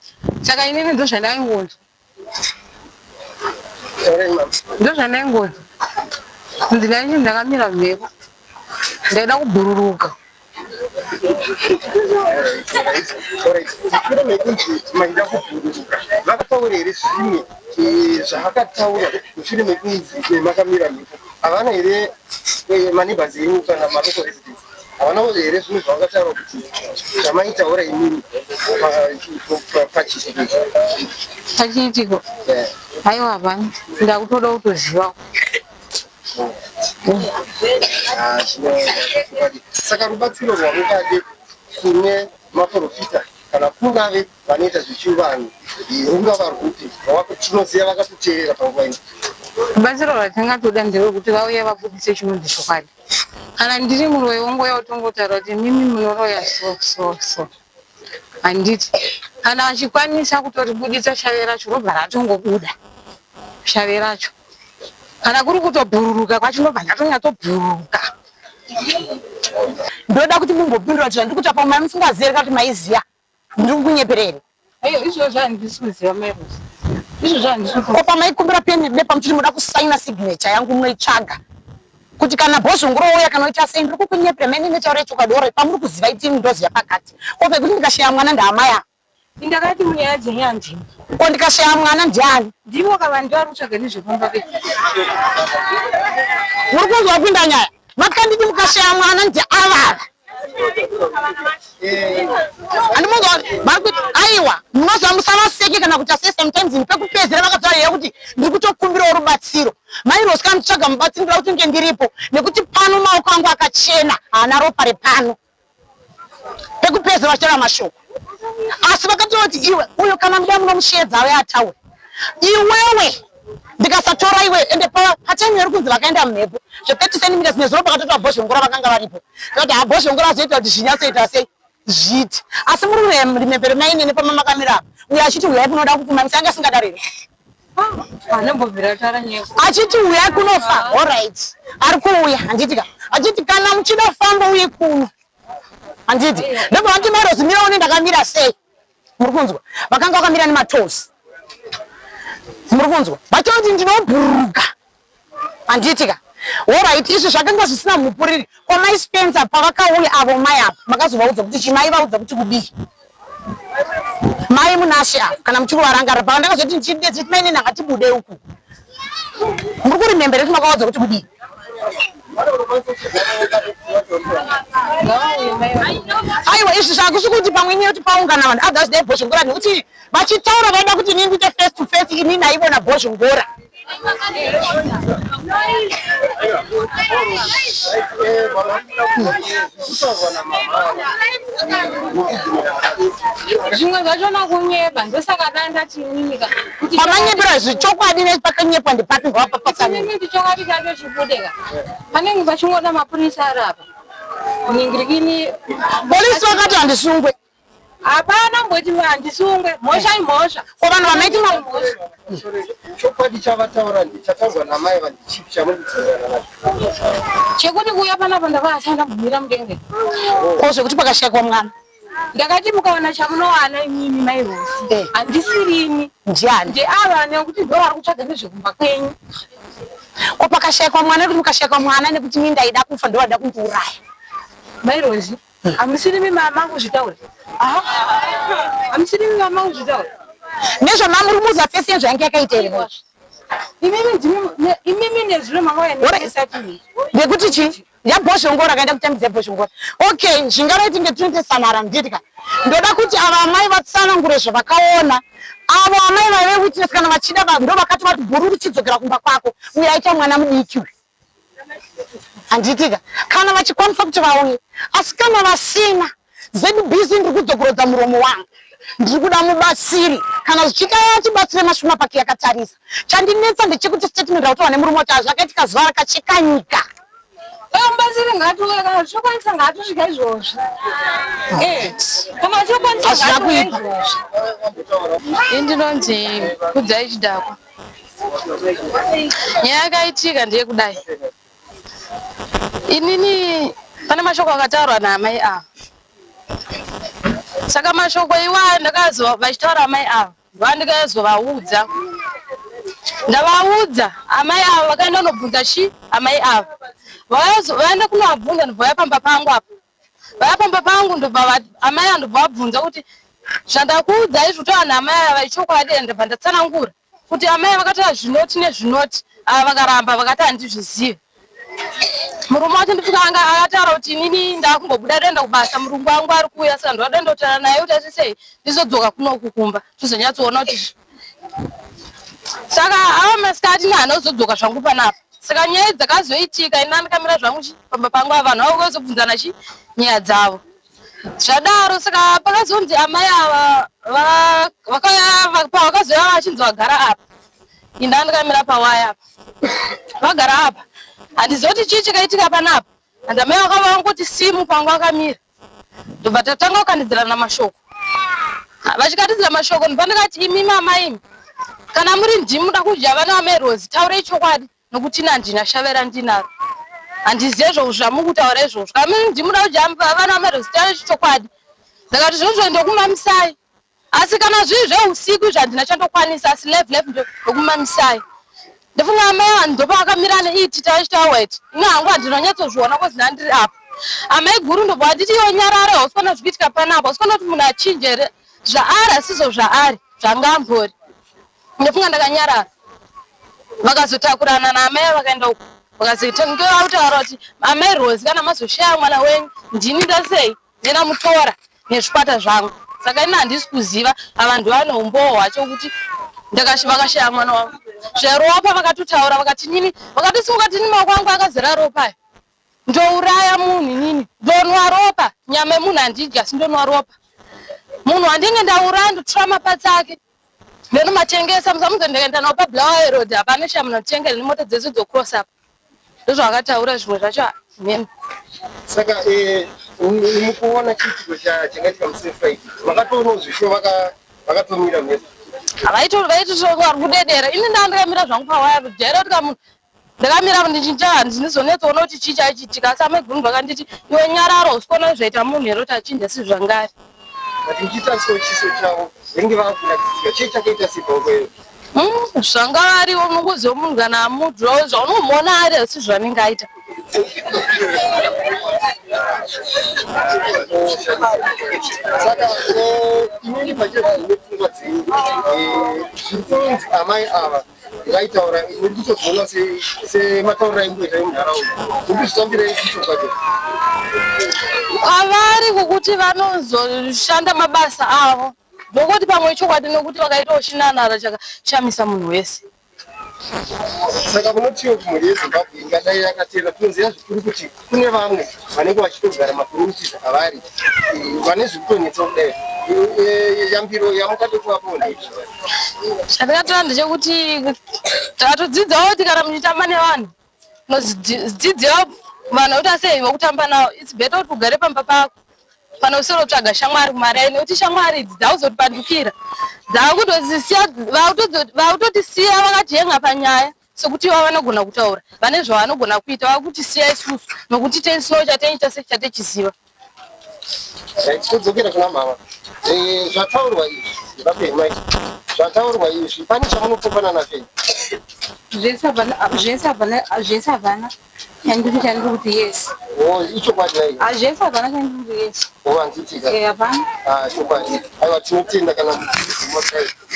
Saka inini ndozvandaingonzwa. Ndozvandaingonzwa. Kunzi ndainge ndakamira mhepo. Ndaida kubhururuka. Mushure mekunzi maida kubhururuka, vakataura here zvimwe zvavakataura mushure mekunzi makamira mhepo? Havana here maneighbors enyu kana malocal residents havana here zvimwe zvavakataura kuti zvamaitaura imimi pachiitiko ichi? Pachiitiko? Aiwa, hapana. Ndakutoda kutozivawo. Saka rubatsiro rwamungade kune maprofita kana kungave vanoita zvechivanhu rungava rwupi tinoziva vakatoteerera panguva ino? Rubatsiro rwatingatoda nderwekuti vauye vabudise chinonzi chokwadi. Kana ndiri muroyi wongouya utongotaura kuti mimi munoroya so so so. Handiti kana vachikwanisa kutoribuditsa shave racho robva ratongobuda shave racho. Kana kuri kutobhururuka kwacho ndobva ndatonyatsobhururuka. Ndoda kuti mumbopindura kuti zvandiri kuita pamwe musingazive here kana kuti maiziva ndiri kukunyepera here? Aiwa, izvozvo handisi kuziva mai Rose. Izvozvo handisi Ko pamaikumbira peni bepa muchiti muda kusaina signature yangu munoitsvaga kuti kana bhozhongoro ouya kana oita sei ndiri kukunyepera mai ndinotaura chokwadi ore pamuri kuziva itini ndoziva pakati ko pekuti ndikashaya mwana ndaamai ava. Ndakati munyaya dzenyu handina. Ko ndikashaya mwana ndiani? Ndivo ka vanhu vari kutsvaga nezvepamba pedu. Muri kunzwa kupinda nyaya? Makanditi mukashaya mwana ndiavava. Handimunzwa vari kuti aiwa munoziva musavaseke kana kuita sei sometimes ini pekupedzera vakataura here kuti ndiri kutokumbirawo rubatsiro. Mai Rose kana nditsvaga mubatsiri ndoda kuti nge ndiripo nekuti pano maoko angu akachena haana ropa repano. Pekupedzera vachitaura mashoko asi vakataura kuti iwe uyo kana muda munomusheedza auye ataure iwewe ndikasatora iwe ende patime iri kunzi vakaenda mumhepo zve 30 centimeters nezuro pakatoitwa bhozhongora vakanga varipo tikati ha bhozhongora azoita kuti zvinyatsoita sei zviite asi muri rimembere mainene pamamakamira apa uyo achiti huyai kunoda kukumamisa anga asingadaro here achiti huyai kunofa alright ari kuuya handiti ka achiti kana muchida famba uye kuno handiti ndobva vati mairozi mira une ndakamira sei muri kunzwa vakanga vakamira nematosi muri kunzwa vachoti ndinobhururuka handiti ka Alright, izvi zvakanga zvisina mupuriri. Ko mai Spencer pavakauya avo mai apa makazovaudza kuti chii? Maivaudza kuti kudii? Mai Munashe ava kana muchiri kuvarangarira pavandakazoti ndichidetsa kuti mai neni ngatibude uku. Muri kurimember kuti makavaudza kuti kudii? Aiwa izvi zvakusi kuti pamwe inyaya yekuti paungana vanhu others dai bhozhongora nekuti vachitaura vaida kuti inini ndiite face to face ini naivo nabhozhongora. Zvimwe zvachona kunyeba ndosaka ndandati inini ka kuti Pamanyepera zvechokwadi nepakanyepwa ndepapi ngavapapatsanure. inini kuti chokwadi chacho chibude ka panenge pachingoda mapurisa ari apa ningirikini Polisi vakati handisungwe. Hapana mboti handisungwe mhosva imhosva. Ko vanhu vamaiti ma Chokwadi chavataura chataurwa namai vandichipi chamuri kutsindirana nacho? Chekuti kuuya panapa ndakavasanda kumira mudenga. Ko zvekuti pakashaikwa mwana. Ndakati mukawana chamunowana imimi mai Rosi handisirini. Ndiani? Ndeava nekuti ndo vari kutsvaga nezvekumba kwenyu. Ko pakashaikwa mwana nekuti mukashaikwa mwana nekuti ini ndaida kufa ndovada kundiuraya. Mai Rosi Hamusirimi mama kuzvitaura. Hamusirimi mama kuzvitaura. Nezvamamurumuza fesi yezvayange yakaita here? Imimi ndimi imimi nezvino mama waendesati. Ndekuti chii? Yabhozhongora kaenda kutambidza bhozhongora. Okay, zvingava tinge tinoite samara nditi ka. Ndoda kuti ava amai vatsanangure zvavakaona. Avo amai vaive witness kana vachida ndo vakati vati bhururu chidzokera kumba kwako. Uyo aita mwana mudiki uyu. Handitika kana vachikwanisa kuti vauye, asi kana vasina, ZBC ndiri kudzokorodza muromo wangu, ndiri kuda mubatsiri. Kana zvichiita tibatsire Mashuma Park yakatarisa. Chandinetsa ndechekuti statement rautaurwa nemurume wacho hazvakaitika zuva rakacheka nyika. Mubatsiri ngaatiuye kana zvichikwanisa ngaatosvika izvozvi. Eh, kana zvichikwanisa Hazvina ngaatiuye kuipa. izvozvi. Ini ndinonzi Kudzai Chidakwa. Nyaya yakaitika ndeyekudai. Inini pane mashoko akataurwa naamai ava. Saka mashoko iwayo ndakazwa vachitaura amai ava ndovandikazovaudza. Ndavaudza amai ava vakaenda kunobvunza chi amai ava. Vaenda kunovabvunza ndobva pamba pangu apa. Vaya pamba pangu ndobva amai ava ndobva vabvunza kuti zvandakuudza izvi kuti vanhu amai ava ichokwadi here ndobva ndatsanangura kuti amai vakataura zvinoti nezvinoti ava vakaramba vakati handizvizive. Murume wacho ndifika anga akataura kuti inini ndakumbobuda ndoenda kubasa murungu wangu ari kuuya saka ndoda ndotaura naye kuti aite sei ndizodzoka kunoku kumba tozonyatsoona kuti saka ava masikati ini handina kuzodzoka zvangu panapa saka nyaya dzakazoitika ini andikamira zvangu chi pamba pangu ava vanhu vavo vazobvunzana chi nyaya dzavo zvadaro saka pakazonzi amai ava pavakazouya vachinzi vagara apa ini ndandikamira pawaya apa vagara apa handizivi kuti chii chakaitika panapa and amai vakava vangoti simu pangu akamira ndobva tatanga kukandidzirana mashoko vachikatidzira mashoko ndobva ndikati imi mama imi kana muri ndimi muda kudya vana vamai Rozi taurei chokwadi nokuti ini handina shave randinaro handizive izvozvo zvamukutaura izvozvo kana muri ndimi muda kudya vana vamai Rozi taurei chokwadi ndakati zvozvo ndokumamisai Asi kana zviri zveusiku izvi handina chandokwanisa asi live live ndokumamisai. Ndofunga amai vanhu ndopavakamira neiti tavachitaura white. Ini hangu handinonyatsozviona kozi ndandiri apa. Amai guru ndobva vanditi iwe nyarara hausi kuona zviri kuitika panapa hausi kuona kuti munhu achinja here zvaari asizvo zvaari zvanga ambori. Ndofunga ndakanyarara. Vakazotakurana naamai vakaenda uko. Vakazoita kunge vakutaura kuti amai Rose kana mazoshaya mwana wenyu ndini ndasei Ndinamutora nezvikwata zvangu saka ini handisi kuziva ava ndovane umbowo hwacho kuti vakashaya mwana wangu zveropa vakatotaura vakati nini vakatosimuka tini maoko angu akazara ropa ayo ndouraya munhu inini ndonwa ropa nyama yemunhu handidyi asi ndonwa ropa munhu wandinge ndauraya ndotora mapatsi ake ndinomatengesa musamuzo ndikaenda nawo pabulawayo road hapana chamunotenga nemota dzese dzocross apa ndozvavakataura zvimwe zvacho mheno saka eh, mukuona chiitiko chakaitika musi wefriday makatoonawo zvisho vakatomira mheno vaitotori vari kudedera ini ndaa ndakamira zvangu pawaya jaira kuti kamunhu ndakamira ndichinja handinizonetsoona kuti chii chaichiitika asi amaiguru vakanditi iwe nyararo usikuona zvaita munhu here kuti achinja sizvangari but muchitarisawo chiso chavo venge vakuratidzika chii chakaita sei panguva iyoyo Zvanga variwo unongoziva munhu kana amudhura zvaunomuona ari asi zvaanenge aita. Saka inini pachezvo nepfungwa dzenyu zviri kunzi amai ava vaitaura muri kutozviona sematauriro aimboita emunharaunda muri kuzvitambira ichokwadi kwavari kukuti vanozoshanda mabasa avo Ndokuti pamwe ichokwadi nokuti vakaitawo chinanara chakashamisa munhu wese. Saka munotiwo kumhuri yeZimbabwe ingadai yakateerera, tinoziva zvikuru kuti kune vamwe vanenge vachitogara macommunities avari vane zviri kutonetsa kudai. Yambiro yamungade kuvapawo ndeipi? Chandingatora ndechekuti takatodzidzawo kuti kana muchitamba nevanhu Unodzidzira vanhu vekuti asei vekutamba navo its better kuti ugare pamba pako pane usiri kutsvaga shamwari kumaraini nekuti shamwari idzi dzakuzotipandukira dzakutozisiya vakutotisiya vakajenga panyaya sekuti ivo vanogona kutaura vane zvavanogona kuita vakutisiya isusu nokuti tesino chateiita sechatechiziva Right, todzokera kuna mama. Eh, zvataurwa izvi, vape mic. Zvataurwa izvi, pane chamunopokana nazvo here? Zvese hapana, zvese hapana, zvese hapana. Chandiri chandiri kuti yes. Oh, ichokwadi nai. Ah, zvese hapana chandiri kuti yes. Oh, handitika. Eh, hapana. Ah, chokwadi. Aiwa tinotenda kana muchibvuma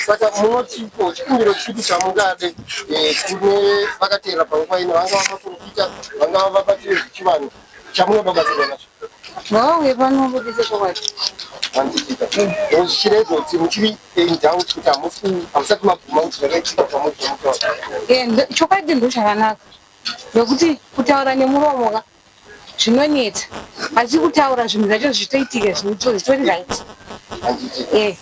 Saka munotipo chikumbiro chipi chamungade eh, kune vakateerera panguva ino vangava maprofita vangava vabati vezvechivanhu chamunoda kubatsirwa nacho Ngavauye pano vabudise chokwadi. Handitika. Zvichireva kuti muchiri in doubt kuti hamusati mabvuma kuti zvakaitika pamuri zvamutaura. Eh, chokwadi ndo chakanaka nekuti kutaura nemuromo ka zvinonetsa asi kutaura zvinhu zvacho zvichitoitika zvitori right. Handitika. Eh.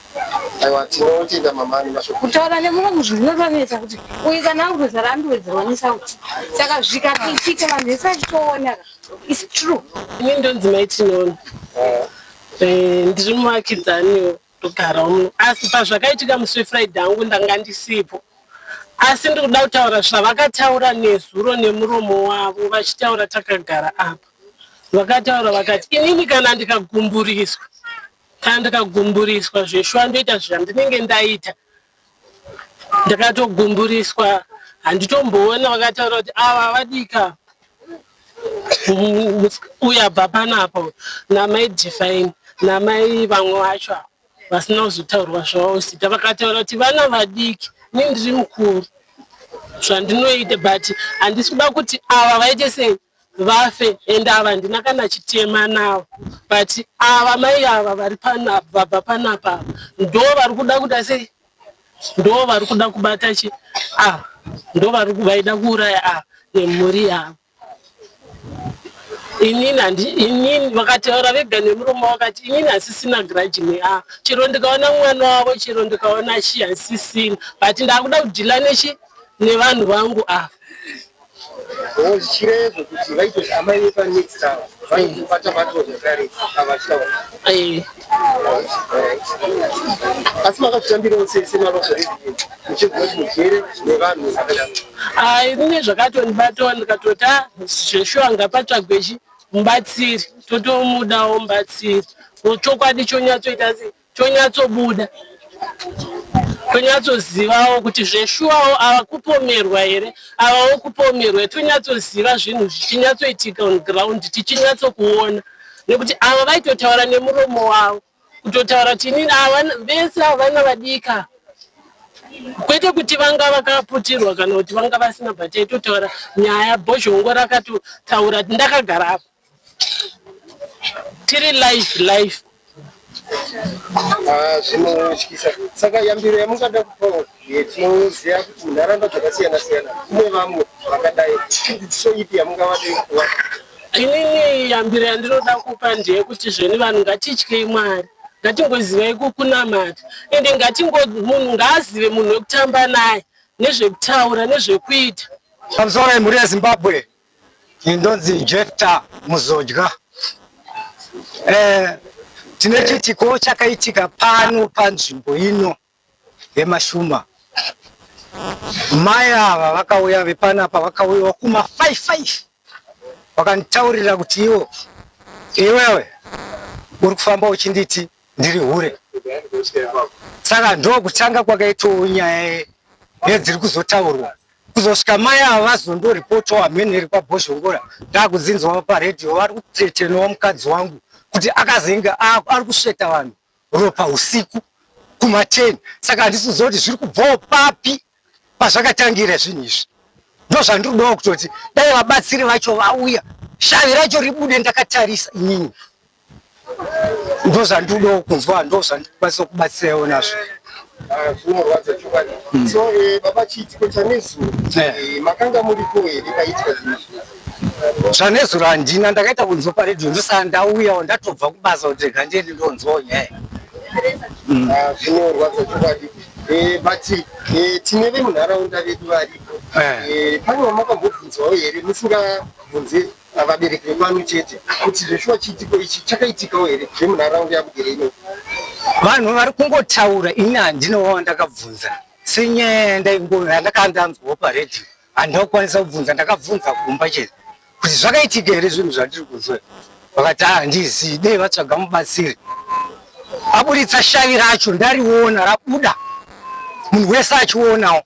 Aiwa tinotenda mama nemashoko. Kutaura nemuromo zvinhu zvinotonetsa kuti uyu kana akutozara andiwedzerwa nesauti saka zvikatoitika vanhu vese vachitoona ka It's true. Ini ndonzi Mai Tinono. Eh, ndiri muvakidzaniwo ndogara muno. Asi pazvakaitika musi weFriday hangu ndanga ndisipo. Asi ndiri kuda kutaura zvavakataura nezuro nemuromo wavo vachitaura takagara apa. Vakataura vakati inini kana ndikagumburiswa, kana ndikagumburiswa zveshuwa ndoita zvandinenge ndaita. Ndakatogumburiswa handitomboona vakataura kuti ava vadika uyu abva panapa namai Define namai vamwe vacho ava. Vasina kuzotaurwa zvavo zita vakataura kuti vana vadiki ini ndiri mukuru zvandinoita but handisi kuda kuti ava vaite sei vafe and ava handina kana chitema navo but ava mai ava vari panapa vabva panapa ava ndo vari kuda kuda sei ndo vari kuda kubata chi ava ndo vari vaida kuuraya ava nemhuri yavo. Inini handi inini vakataura vega nemurume vakati inini hasisina grudge neava chero ndikaona mwana wavo chero ndikaona chii hasisina but ndakuda kudhila nechi nevanhu vangu ava. Oh, zvichireva kuti vaitoti amai vepanext ava vaibata batawo zvakare avachitaura. Eh. Asi makazvitambirawo sei semalocal residents muchinzwa kuti mujere nevanhu vakadaro? Ai rine zvakatondibatawo ndikatoti ah zveshuwa ngapatsvagwe chi mubatsiri totomudawo mubatsiri chokwadi chonyatsoita sei chonyatsobuda tonyatsozivawo kuti zveshuwawo ava kupomerwa here avawo kupomerwa tonyatsoziva zvinhu zvichinyatsoitika on ground tichinyatsokuona nekuti ava vaitotaura nemuromo wavo kutotaura kuti inini ava vese ava vana vadika kwete kuti vanga vakaputirwa kana kuti vanga vasina but taitotaura nyaya bhozhongo rakatotaura ndakagara apa tiri live live. Ah, zvinotyisa. Saka yambiro yamungada kupawo tinoziva kuti munharaunda dzakasiyana siyana kune vamwe vakadai, idzidziso ipi yamungavade kuva? Inini yambiro yandinoda kupa ndeyekuti zveni vanhu ngatityei Mwari, ngatingozivai kukunamata ende ngatingo munhu ngaazive munhu wekutamba naye nezvekutaura nezvekuita. Pamusoro yemhuri yeZimbabwe, Ndinonzi Jefta Muzodya. Eh, tine chiitiko chakaitika pano panzvimbo ino yeMashuma. Mai ava vakauya vepanapa vakauyawo kuma 55 vakanditaurira kuti iwo iwewe uri kufamba uchinditi ndiri hure. Saka ndokutanga kwakaitawo nyaya yedziri kuzotaurwa kuzosvika mai ava vazondoripotawo hameno iri kwabhozhongora ndakudzinzwa paradio vari kutetenawo mukadzi wangu kuti akazenge ari kusveta vanhu ropa usiku kuma10 saka handisi kuziva kuti zviri kubvawo papi pazvakatangira zvinhu izvi ndozvandiri kudawo kutoti dai vabatsiri vacho vauya shavi racho ribude ndakatarisa inini ndozvandinodawo kunzwa ndozvandikwanisa kubatsirawo nazvo. Ah, zvinorwadza chokwadi. So baba, chiitiko chanezuro makanga muripo here paiitika zvinhu izvi? Zvanezuro handina, ndakaita kunzwa paredhiyo ndosaka ndauyawo ndatobva kubasa kuti rega ndiende ndonzwawo nyaya. Ah, zvinorwadza chokwadi. But tine vemunharaunda vedu varipo. Pane vamakambobvunzwawo here musingabvunze vabereki vepano chete kuti zveshuwa chiitiko ichi chakaitikawo here zvemunharaunda yamugere ino? Vanhu vari kungotaura, ini handina wandakabvunza senyaya yandakanga ndanzwawo paredhiyo handina kukwanisa kubvunza, ndakabvunza kumba chete kuti zvakaitika here zvinhu zvandiri kunzwa, vakati handizivi, dei vatsvaga mubatsiri aburitsa shavi racho ndariona rabuda munhu wese achionawo.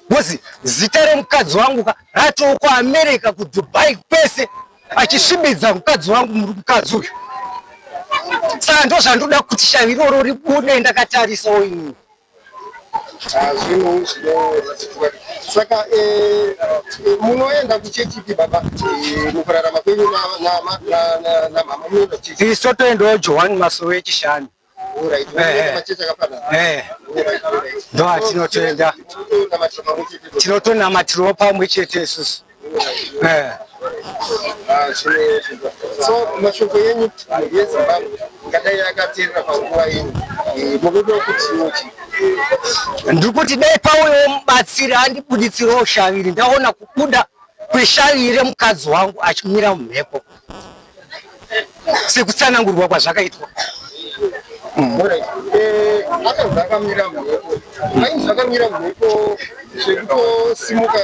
Because zita remukadzi wangu ka ratoo kuAmerica kuDubai kwese achisvibidza mukadzi wangu mukadzi uyu. Saka ndozvandoda kuti shavi iroro ribude ndakatarisawo inini. Ah, zvinhu zvinorwadza. Saka munoenda kuchechi ipi baba? Mukurarama kwenyu namama munoenda kuchechi? Isu toendawo Johani Masowe echishanu. Ndo atinotoenda tinotonamatirawo pamwe chete isusu. So mashoko enyu mhuri yeZimbabwe ingadai yakateerera panguva ino, munoda kuti chii? Ndiri kuti dai pauyawo mubatsiri andibuditsirewo shaviri ndaona kubuda kweshavi remukadzi wangu achimira mumhepo sekutsanangurwa kwazvakaitwa. Akanzi akamira mhepo, ainzi akamira mhepo. Zvekutosimuka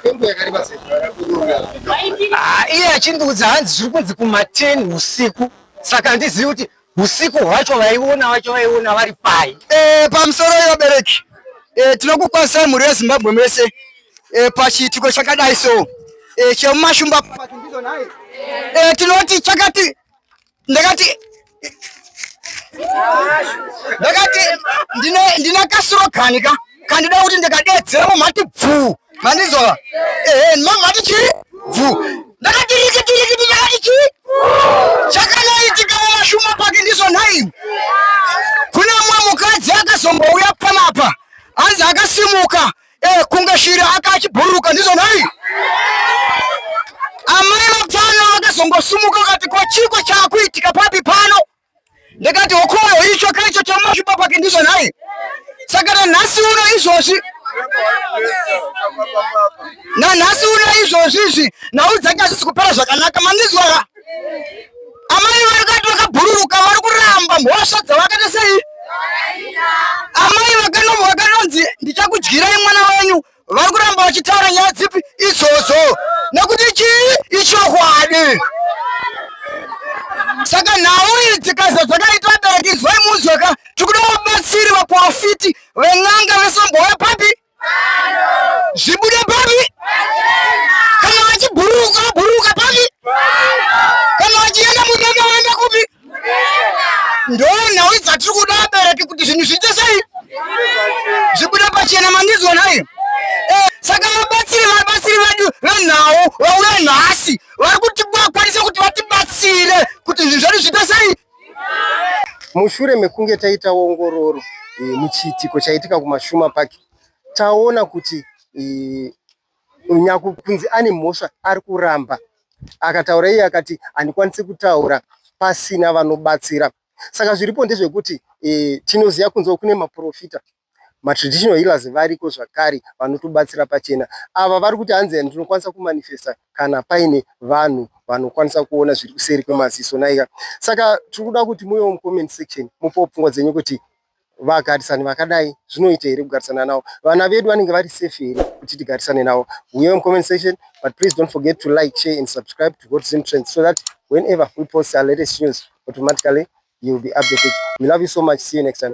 kwenguva yakareba sei? Ah, iye achindiudza hanzi zviri kunzi kuma-10 usiku, saka handizivi kuti usiku hwacho vaiona vacho vaiona vari pai. Pamusoro yevabereki, tinokukwazisai mhuri yeZimbabwe mese pachiitiko chakadai so chemuMashumba. Tinoti chakati ndakati ndakati ndine ndine kasirogani ka kandida kuti ndikadedzera mumhati bvuu, mandizwa? Ehe, mamhati chii? Bvuu. Ndakati rikiti rikiti, ndakati chii chakanoitika muMashuma pake? Ndizvo nhai, kune mumwe mukadzi akazombouya panapa, hanzi akasimuka kunge shiri, aka achibhururuka. Ndizvo nhai, amai vapano vakazongosumuka vakati, "Ko chiko chaakuitika papi pano?" Ndikati, "Hokoyo, icho kaicho chaMashumba pake." Ndizvo nhai, saka nanhasi uno izvozvi, nanhasi uno izvozvi izvi nhau dzake hadzisi kupera zvakanaka, mandizwara? Amai vari kati vakabhururuka, vari kuramba mhosva dzavakaita. Sei amai vakanonzi, "Ndichakudyirai mwana wenyu," vari kuramba vachitaura nyaya dzipi idzodzo? Nekuti chii? Ichokwadi. Saka nhau idzi kaza dzakaitwa, vabereki, izwai munzweka, tikuda vabatsiri, vaprofiti, ven'anga vesambouya papi, zvibude papi. Kana vachibhururuka, vabhururuka papi? Kana vachienda mudenga, vaenda kupi? Ndo nhau dzatiri kuda, vabereki, kuti zvinhu zviite sei? Zvibude pachena, mandizwa nhai? Saka vabatsiri vedu venhau vauya nhasi, vari kuti vakwanise kuti vatibatsire kuti zvinhu zvedu zviite sei? Mushure mekunge taita ongororo muchiitiko chaitika kuMashuma Park, taona kuti nyakunzi ane mhosva ari kuramba. Akataura iye akati handikwanisi kutaura pasina vanobatsira. Saka zviripo ndezvekuti tinoziva kunze kune maprofita, matraditional healers variko zvakare vanotobatsira pachena. Ava vari kuti hanzi ndinokwanisa kumanifesta kana paine vanhu vanokwanisa kuona zviri kuseri kwemaziso naika. Saka tiri kuda kuti muuyewo mucomment section mupewo pfungwa dzenyu kuti vagarisani vakadai zvinoita here kugarisana navo? Vana vedu vanenge vari safe here kuti tigarisane navo? Uyewo mucomment section, but please don't forget to like, share and subscribe to Hot Zim Trends so that whenever we post our latest news, automatically you will be updated. We love you so much. See you next time.